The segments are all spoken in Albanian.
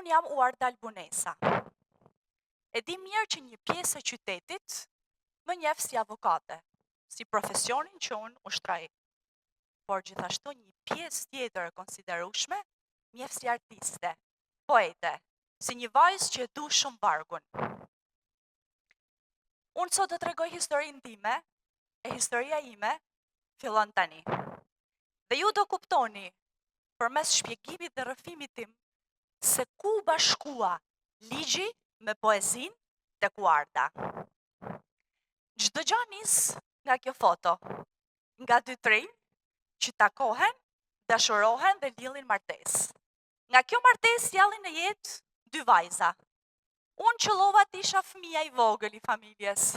Unë jam Uarda Albunesa. E di mirë që një pjesë e qytetit më njeh si avokate, si profesionin që unë ushtroj. Por gjithashtu një pjesë tjetër e konsiderueshme më njeh si artiste, poete, si një vajzë që e du shumë vargun. Unë sot do tregoj historinë time, e historia ime fillon tani. Dhe ju do kuptoni përmes shpjegimit dhe rrëfimit tim se ku u bashkua ligji me poezinë tek Uarda. Çdo gjë nis nga kjo foto, nga dy të rinj që takohen, dashurohen dhe lidhin martesë. Nga kjo martesë sjellin në jetë dy vajza. Unë qëllova të isha fëmija i vogël i familjes.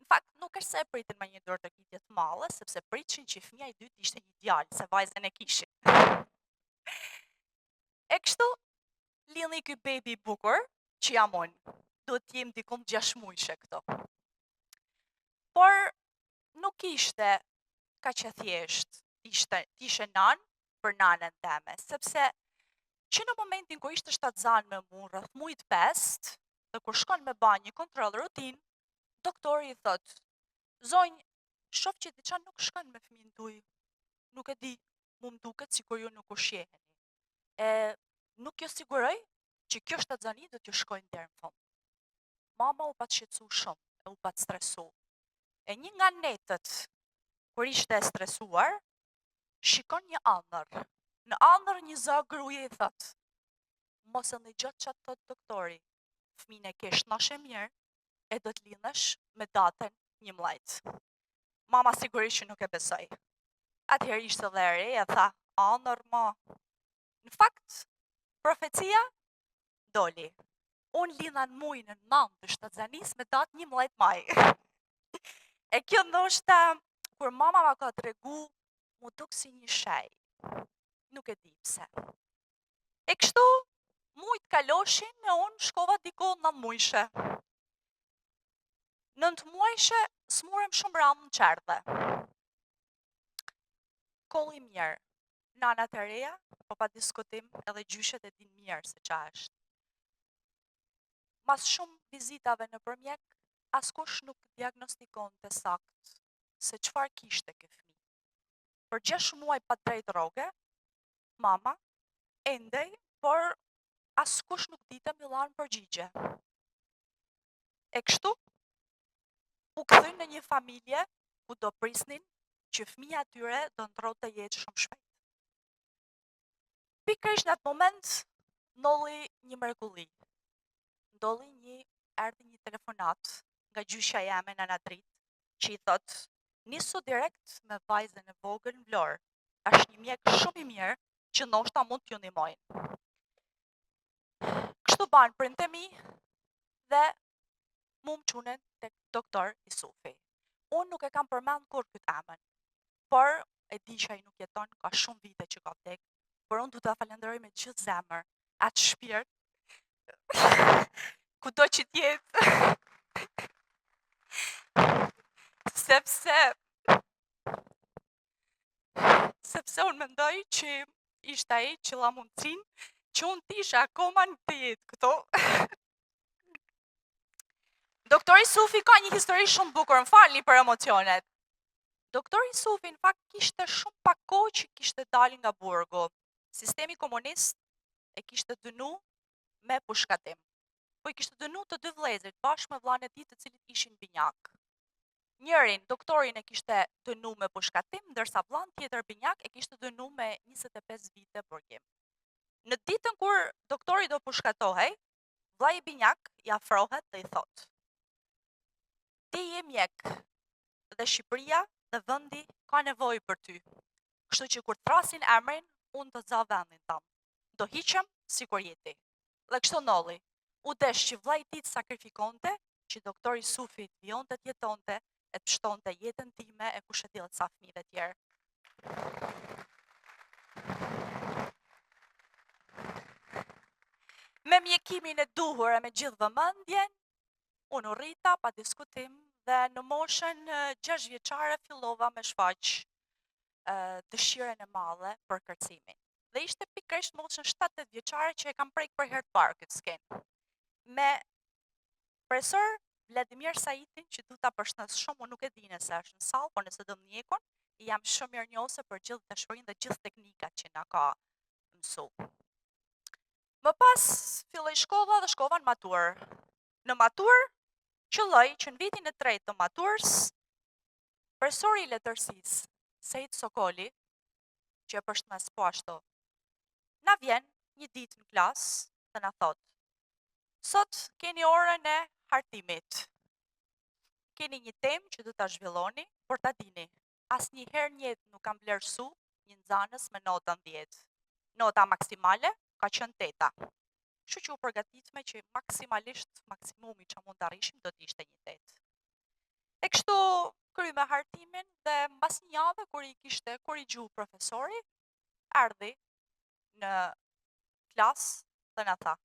Në fakt, nuk është se e pritën me një duartrokitje të madhe, sepse pritshin që fëmija i dytë ishte një djalë, se vajzën e kishin. E kështu, lindi ky bebi i bukur, që jam unë. Duhet të jem dikund 6 mujshe këto. Por, nuk ishte kaq e thjeshtë, ishte, t'ishe nanë për nanën teme, sepse që në momentin kur ishte shtatzanë me mu, rreth mujit 5, dhe kur shkon me ba një kontroll rutinë, doktori i thot, zonjë, shof që diçka nuk shkon me fëmijën tuaj. Nuk e di, mu më duket sikur ju nuk ushqeheni. E nuk ju siguroj që kjo shtatzani do t'ju shkojë deri në fund. Mama u pat shqetësu shumë, e u pat stresu. E një nga netët, kur ishte e stresuar, shikon një andërr. Në andërr një zë gruje i thot, mos e ndigjo ça të thot doktori, fëmin e ke shnosh e mirë, e do të lindësh me datën 11. Mama sigurisht që nuk e besoi. Atëherë ishte dhe e re e tha, andërr ma. Në fakt, profecia doli. Unë linda në mujin e 9 të shtatzanisë me datë 11 maj. E kjo ndoshta, kur mama ma ka tregu, m'u duk si një shej. Nuk e di pse. E kështu, mujt kaloshin e unë shkova diku 9 mujshe. 9 muajshe smurem shumë randë në çerdhe. Koll i mirë, nanat e reja, po pa diskutim edhe gjyshet e din mirë se ça është. Mas shumë vizitave nëpër mjek, askush nuk diagnostikonte sakt se çfarë kishte ky fëmijë. Për 6 muaj pa drejt rroge, mama endej, por askush nuk dite me dhanë përgjigje. E kështu, u kthyn në një familje ku do prisnin që fëmija tyre do ndërronte jetë shumë shpejt. Pikërisht në atë moment ndodhi një mrekulli. Ndodhi një erdhi një telefonatë nga gjyshja jeme Nana Dritë, që i thot, nisu direkt me vajzën e vogël në Vlorë. Është një mjek shumë i mirë që ndoshta mund t'ju ndihmojë. Kështu banë prindët e mi dhe mu më çunen tek doktor Isufi. Unë nuk e kam përmend kurrë këtë emën, por e di që ai nuk jeton, ka shumë vite që ka vdek, por unë du ta falenderoj me gjithë zemër, atë shpirt, kudo që t'jetë, sepse sepse unë mendoj që ishte ai që dha mundësinë që unë t'isha akoma në këtë jetë këtu. Doktor Isufi ka një histori shumë bukur, më falni për emocionet. Doktor Isufi në fakt kishte shumë pak kohë që kishte dalë nga burgu. Sistemi komunist e kishte dënu me pushkatim. Po i kishte dënu të dy vëllezërit bashkë me vllanë e tij të cilët ishin binjak. Njërin, doktorin e kishte dënu me pushkatim, ndërsa vllanë tjetër binjak e kishte dënu me 25 vite burgim. Në ditën kur doktori do pushkatohej, vllai binjak i afrohet dhe i thotë: Ti je mjek dhe Shqipëria dhe vendi ka nevojë për ty. Kështu që kur të thrasin emrin, unë do të za vendin tënd. Do hiqem sikur je ti. Dhe kështu ndodhi. U desh që vllai i tij të sakrifikonte, që doktor Isufi të vijonte të jetonte e të pshtonte jetën time e kush e di sa fëmijëve tjerë. Me mjekimin e duhur e me gjithë vëmendjen, unë u rrita pa diskutim dhe në moshën 6 vjeçare fillova me shfaq dëshirën e madhe për kërcimin. Dhe ishte pikërisht moshën 7-8 vjeçare që e kam prek për herë të parë këtë skenë. Me profesor Vladimir Saitin, që du ta përshëndes shumë, unë nuk e di nëse është në sallë, por nëse do më ndjekun, i jam shumë mirënjohëse për gjithë dashurinë dhe gjithë teknikat që na ka mësu. Më pas filloi shkolla dhe shkova në maturë. Në maturë qëlloi që në vitin e tretë të maturës, profesori i letërsisë, Seit Sokoli, që e përshëndes po ashtu, na vjen një ditë në klasë dhe na thotë, sot keni orën e hartimit. Keni një temë që do ta zhvilloni, por ta dini, asnjëherë në jetë nuk kam vlerësu një nxënës me notën 10. Nota maksimale ka qenë teta. Kështu që u përgatitme që maksimalisht maksimumi që mund të arrishim do të ishte një tetë. E kështu kryme hartimin dhe mbas një jave kur i kishte korrigju profesori, erdhi në klasë dhe na tha.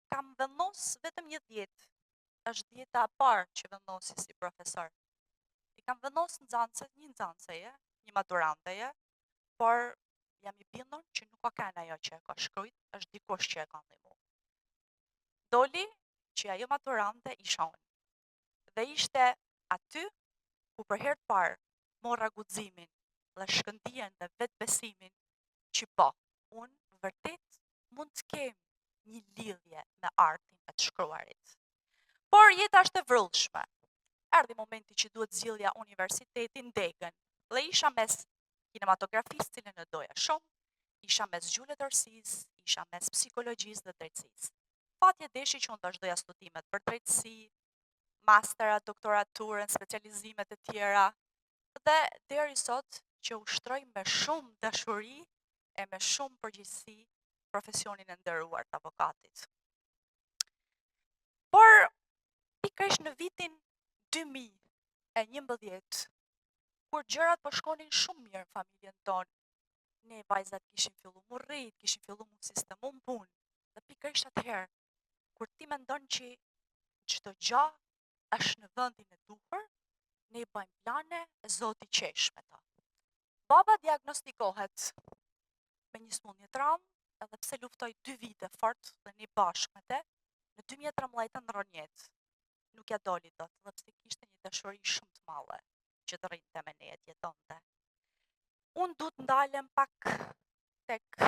Kam vendos vetëm një 10, është dhjeta e parë që vendosi si profesor. I kam vendos nxënëse, një nxënëseje, një maturanteje, por jam i bindur që nuk ka kanë ajo që e ka shkrujt, është dikush që e ka ndihmu. Doli që ajo maturante isha unë. Dhe ishte aty ku për herë të parë morra guximin dhe shkëndijën dhe vetbesimin që po, unë vërtet mund të kem një lidhje me artin e të shkruarit. Por jeta është e vrullshme. Erdhi momenti që duhet zgjidhja universitetin degën dhe isha mes kinematografisë, cilën e doja shumë, isha mes gjuhë-letërsisë, isha mes psikologjisë dhe drejtësisë. Fati e deshi që unë vazhdoja studimet për drejtësi, masterat, doktoraturën, specializimet e tjera dhe deri sot që ushtroj me shumë dashuri e me shumë përgjegjësi profesionin e nderuar të avokatit. Por pikërisht në vitin 2011, kur gjërat po shkonin shumë mirë në familjen tonë, ne vajzat kishim fillu mu rrit, kishim fillu mu sistemu në punë, dhe pikërisht atëherë, kur ti mendon që çdo gjë është në vendin e duhur, ne bëjmë plane e Zoti qesh me ta. Baba diagnostikohet me një sëmundje të rëndë, edhe pse luftoi dy vite fort dhe ne bashkë me te, në 2013 ndërron jetë. Nuk ja doli dot, edhe pse kishte një dashuri shumë të madhe që të rrinte me ne e të jetonte. Unë du të ndalem pak tek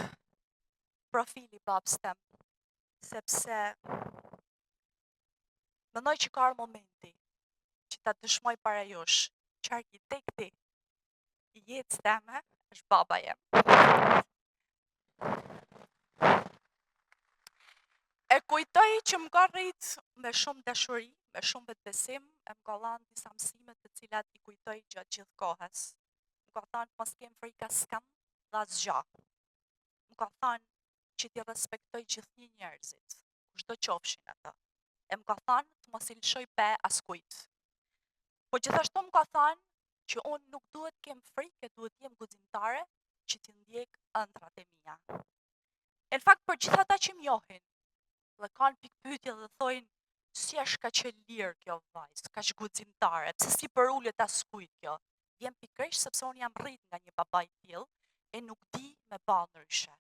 profili babës tem, sepse mendoj që ka ardhur momenti që ta dëshmoj para jush që arkitekti i jetës teme është baba jem. E kujtoj që më ka rrit me shumë dashuri, me shumë vetbesim, e më ka dhanë disa mësime të cilat i kujtoj gjatë gjithë kohës. Më ka thanë mos kem frikë askënd dhe asgjë. Më ka thanë që t'i respektoj gjithnjë njerëzit, kushdo qofshin ata. E më ka thanë të mos i lëshoj pe askujt. Po gjithashtu më ka thanë që unë nuk duhet kem frikë, duhet jem guximtare që t'i ndjek ëndrrat e mia. E në fakt për gjithë ata që më njohin dhe kanë pikëpyetje dhe thojnë si është kaq e lirë kjo vajzë, kaq guximtare, pse s'i përulet askujt kjo? Vjen pikërisht sepse unë jam rrit nga një baba i tillë e nuk di me ba ndryshe.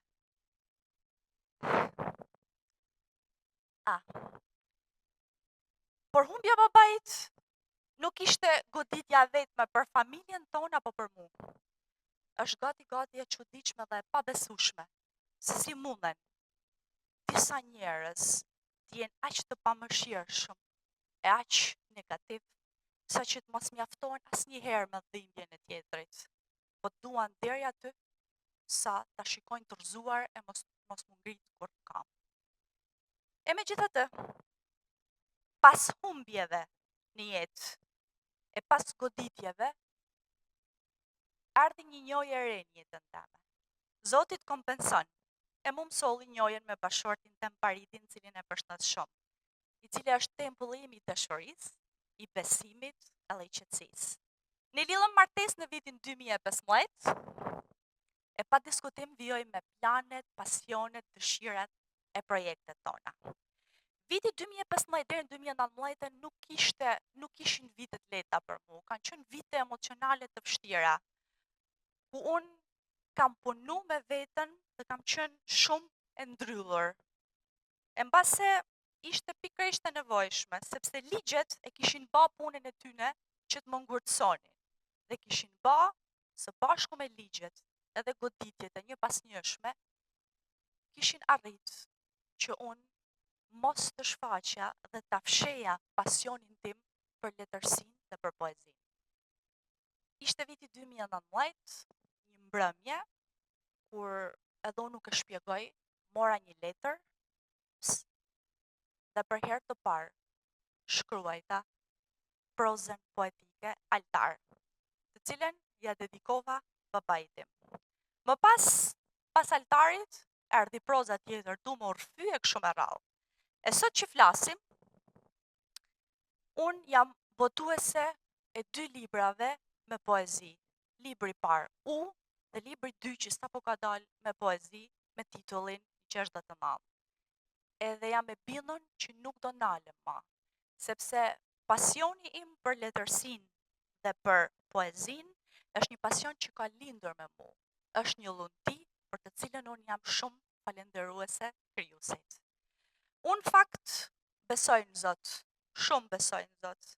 Ah. Por humbja e babait nuk ishte goditja e vetme për familjen tonë apo për mu. Është gati gati e çuditshme dhe e pabesueshme se si munden disa njerëz të jenë aq të pamëshirshëm e aq negativ, sa që të mos mjaftohen asnjëherë me dhimbjen e tjetrit, po duan deri aty sa ta shikojnë të rrëzuar e mos mos mu ngrit kurrë në kamë. E megjithatë, pas humbjeve në jetë e pas goditjeve, erdhi një njohje e re në jetën teme. Zoti të kompenson, e mu më solli njohjen me bashkëshortin tem Paridin, cilin e përshëndes shumë, i cili është tempulli im i dashurisë, i besimit edhe i qetësisë. Ne lidhëm martesë në vitin 2015, e pa diskutim vijoj me planet, pasionet, dëshirat e projektet tona. Viti 2015 deri në 2019 nuk ishte nuk ishin vite të lehta për mua, kanë qenë vite emocionale të vështira. Ku unë. Kam punu me veten dhe kam qenë shumë e ndrydhur. E mbase ishte pikërisht e nevojshme, sepse ligjet e kishin ba punën e tyne që të më ngurtësonin dhe kishin ba së bashku me ligjet edhe goditjet e njëpasnjëshme, kishin arrit që unë mos të shfaqja dhe ta fsheja pasionin tim për letërsinë dhe për poezinë. Ishte viti 2019, një mbrëmje, kur edhe unë nuk e shpjegoj, mora një letër dhe për herë të parë shkruajta prozën poetike Altar, të cilën ia dedikova babait tim. Më pas, pas altarit, erdhi proza tjetër, du me u rrëfy e kështu me radhë. E sot që flasim, unë jam botuese e dy librave me poezi. Libri i parë U dhe libri i dytë që sapo ka dalë me poezi me titullin 69. Edhe jam e bindun që nuk do nalem ma, sepse pasioni im për letërsinë dhe për poezinë është një pasion që ka lindur me mu. Është një dhunti për të cilën unë jam shumë falënderuese krijuesit. Unë në fakt besoj në Zot, shumë besoj në Zot.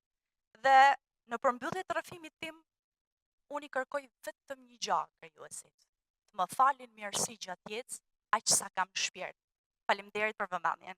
Dhe në përmbyllje të rrëfimit tim, unë i kërkoj vetëm një gjë krijuesit, të më falin mirësi gjatë jetës, aq sa kam në shpirt. Faleminderit për vëmendjen.